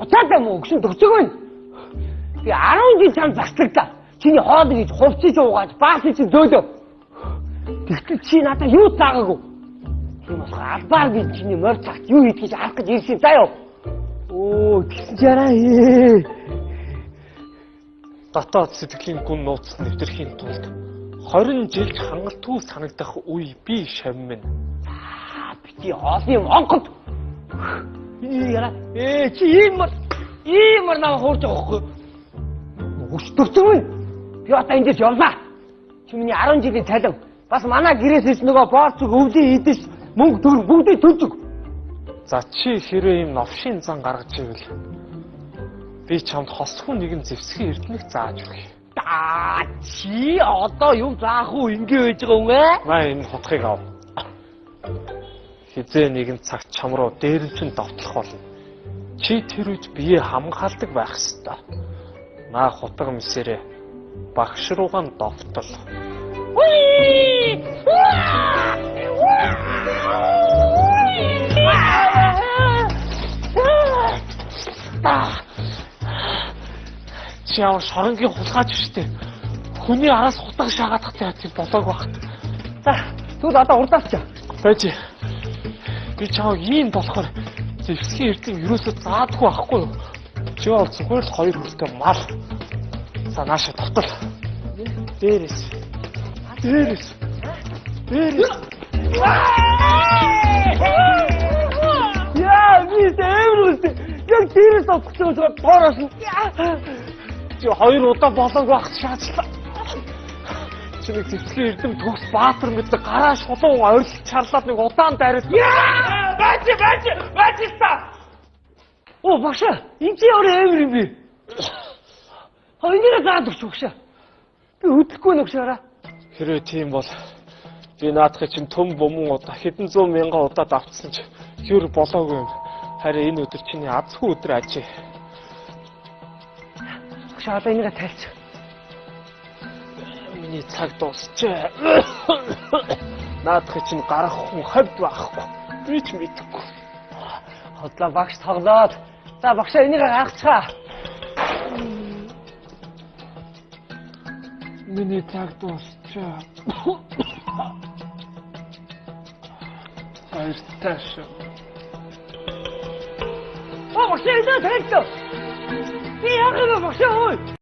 Буцаадаа мөн өгсөн төгсөг байна. Би 10 жил чам зарцлаглаа. Чиний хоол хийж хувцсыг угааж, баасыг чи зөөлөө. Тэгтэл чи надад юу заагаагүй. Тийм болохоор албаар би чиний морь цагт юу хийдгийг харах гэж ирсэн заяа. Оо, тэгсэн чараа. Дотоод сэтгэлийн гүн нууцд нэвтрэхийн тулд 20 жилд хангалтгүй санагдах үе би шавь минь. Бити хоолны монголд. Яра. Чи иймэр намайг хуурж байгаа байхгүй юу? Өчтөрсөн минь. Би одоо эндээс явлаа. Чи миний 10 жилийн цалин бас манай гэрээс ирсэн нөгөө боорцог өвлийн идэж мөнгө төр бүгдийг төлдөг. За чи хэрвээ ийм новшийн зан гаргаж ивэл би чамд хосгүй нэгэн зэвсгийн эрдэнэг зааж өгье. Аа чи одоо юм заах уу ингэ байж байгаа юм ээ? Маа энэ хутгийг ав. Хизээ нэгэн цагт чам руу дээрэмчин довтлох болно. Чи тэр үед бие хамгаалдаг байх ёстой. Наа хутга мисэрээ багш руугаа нь довтол. Чи ямар шоронгийн хулгайч штэ. Хүний араас хутга шаагаадахтай тийм болоог багт. За тэгвэл одоо урдаас чи. Байж. Би чамайг ийм болохоор зэвсгийн эрдэм ерөөсөө заадгүй байхгүй юу? Чи бол зүгээр л хоёр хөлтэй мал. За нааша довтол. Дээрээс. Дээрээс. Дээрээс. Яа, би зэврүүс. Яг дээрээс довтолсон учраас доороос нь. Чи хоёр удаа болоог багт шаачлаа. Чи нэг зэвсгийн эрдэм төгс баатар мэддэг гараа шулуун орилж чарлаад нэг удаан дайраад. Яа! Бач бач бач та. Оо багшаа, энэ чи ямар амар юм бэ? А энийгээ заад өгч багшаа. Би хөдлөхгүй нөхшөөрэй. Хэрвээ тийм бол би наадахыг чинь төм бомон удаа хэдэн зуун мянган удаа давтсан ч юр болоогүй юм. Харин энэ өдөр чиний азгүй өдөр ажээ. Багшаа одоо энийгээ тайлц. Миний цаг дуусчээ. Наадахыг чинь гарах хүн хавьд байхгүй. Би ч мэдэхгүй. Хотлоо багш тоглоод. За багшаа энийгээ гаргачихаа. Миний цаг дуусчээ. Баяртай шүү. Оо багшаа энийгээ тайлц. Би яг юм багшаа ой.